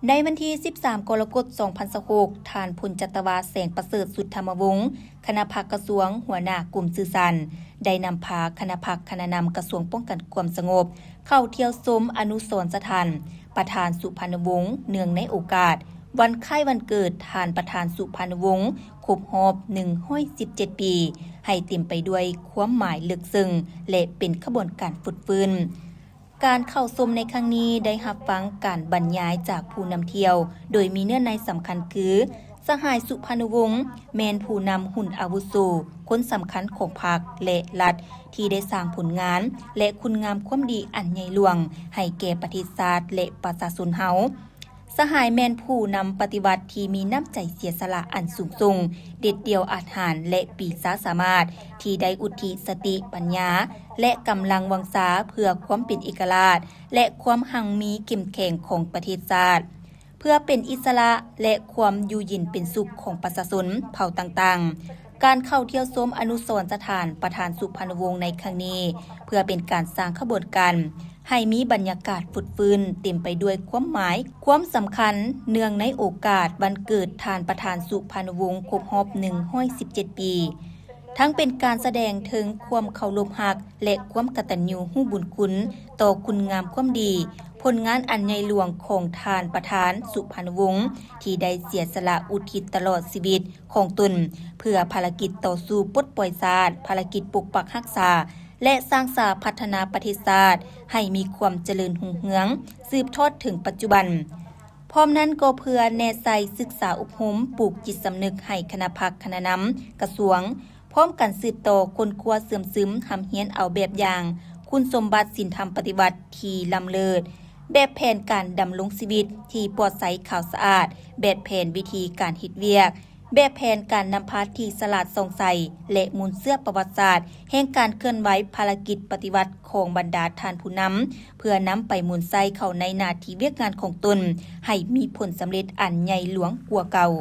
ໃນວັນທີສິບສາມ ກໍລະກົດ ສອງພັນຊາວຫົກ ທ່ານ ພົນຈັດຕະວາ ແສງປະເສີດ ສຸດທຳມະວົງ ຄະນະພັກກະຊວງ ຫົວໜ້າກົມສື່ສານ ໄດ້ນຳພາຄະນະພັກຄະນະນຳກະຊວງປ້ອງກັນຄວາມສະຫງົບ ເຂົ້າທ່ຽວຊົມອະນຸສອນສະຖານປະທານສຸພານຸວົງ ເນື່ອງໃນໂອກາດວັນຄ້າຍວັນເກີດທ່ານປະທານສຸພານຸວົງ ຄົບຮອບໜຶ່ງຮ້ອຍສິບເຈັດປີ ໃຫ້ເຕັມໄປດ້ວຍຄວາມໝາຍເລິກເຊິ່ງ ແລະ ເປັນຂະບວນການຟົດຟື້ນ. ການເຂົ້າຊົມໃນຄັ້ງນີ້ໄດ້ຮັບຟັງການບັນຍາຍຈາກຜູ້ນຳທ່ຽວ ໂດຍມີເນື້ອໃນສຳຄັນຄື ສະຫາຍ ສຸພານຸວົງ ແມ່ນຜູ້ນຳຮຸ່ນອາວຸໂສຄົນສຳຄັນຂອງພັກ ແລະ ລັດ ທີ່ໄດ້ສ້າງຜົນງານ ແລະ ຄຸນງາມຄວາມດີອັນໃຫຍ່ຫຼວງໃຫ້ແກ່ປະເທດຊາດ ແລະ ປະຊາຊົນເຮົາ. ສະຫາຍແມ່ນຜູ້ນຳປະຕິວັດທີ່ມີນ້ຳໃຈເສຍສະຫຼະອັນສູງສົ່ງ, ເດັດດ່ຽວອາດຫານ ແລະ ປີຊາສາມາດ ທີ່ໄດ້ອຸທິສະຕິປັນຍາ ແລະ ກຳລັງວັງຊາເພື່ອຄວາມເປັນເອກະລາດ ແລະ ຄວາມຮັ່ງມີເຂັ້ມແຂງຂອງປະເທດຊາດ, ເພື່ອເປັນອິດສະຫຼະ ແລະ ຄວາມຢູ່ເຢັນເປັນສຸກຂອງປະຊາຊົນເຜົ່າຕ່າງໆ. ການເຂົ້າທ່ຽວຊົມອະນຸສອນສະຖານປະທານສຸພານຸວົງໃນຄັ້ງນີ້ ເພື່ອເປັນການສ້າງຂະບວນການ ໃຫ້ມີບັນຍາກາດຟົດຟື້ນ ເຕັມໄປດ້ວຍຄວາມໝາຍ, ຄວາມສຳຄັນ ເນື່ອງໃນໂອກາດວັນເກີດທ່ານປະທານສຸພານຸວົງຄົບຮອບໜຶ່ງຮ້ອຍສິບເຈັດປີ, ທັງເປັນການສະແດງເຖິງຄວາມເຄົາລົບຮັກ ແລະ ຄວາມກະຕັນຍູຮູ້ບຸນຄຸນຕໍ່ຄຸນງາມຄວາມດີ, ຜົນງານອັນໃຫຍ່ຫຼວງຂອງທ່ານປະທານສຸພານຸວົງ ທີ່ໄດ້ເສຍສະຫຼະອຸທິດຕະຫຼອດຊີວິດຂອງຕົນ ເພື່ອພາລະກິດຕໍ່ສູ້ປົດປ່ອຍຊາດ, ພາລະກິດປົກປັກຮັກສາ ແລະ ສ້າງສາພັດທະນາປະເທດຊາດໃຫ້ມີຄວາມຈະເລີນຮຸ່ງເຮືອງ ສືບທອດເຖິງປັດຈຸບັນ. ພ້ອມນັ້ນກໍເພື່ອແນໃສ່ສຶກສາອົບຮົມ ປູກຈິດສຳນຶກໃຫ້ຄະນະພັກຄະນະນຳກະຊວງ ພ້ອມກັນສືບຕໍ່ຄົ້ນຄວ້າເຊື່ອມຊຶມ ຮ່ຳຮຽນເອົາແບບຢ່າງຄຸນສົມບັດສິນທຳປະຕິວັດທີ່ລ້ຳເລີດ, ແບບແຜນການດຳລົງຊີວິດທີ່ປອດໃສຂາວສະອາດ, ແບບແຜນວິທີການເຮັດວຽກ, ແບບແຜນການນຳພາທີ່ສະຫຼາດສ່ອງໃສ ແລະ ມູນເຊື້ອປະຫວັດສາດແຫ່ງການເຄື່ອນໄຫວພາລະກິດປະຕິວັດຂອງບັນດາທ່ານຜູ້ນຳ ເພື່ອນຳໄປໝູນໃຊ້ເຂົ້າໃນໜ້າທີ່ວຽກງານຂອງຕົນ ໃຫ້ມີຜົນສຳເລັດອັນໃຫຍ່ຫຼວງກວ່າເກົ່າ.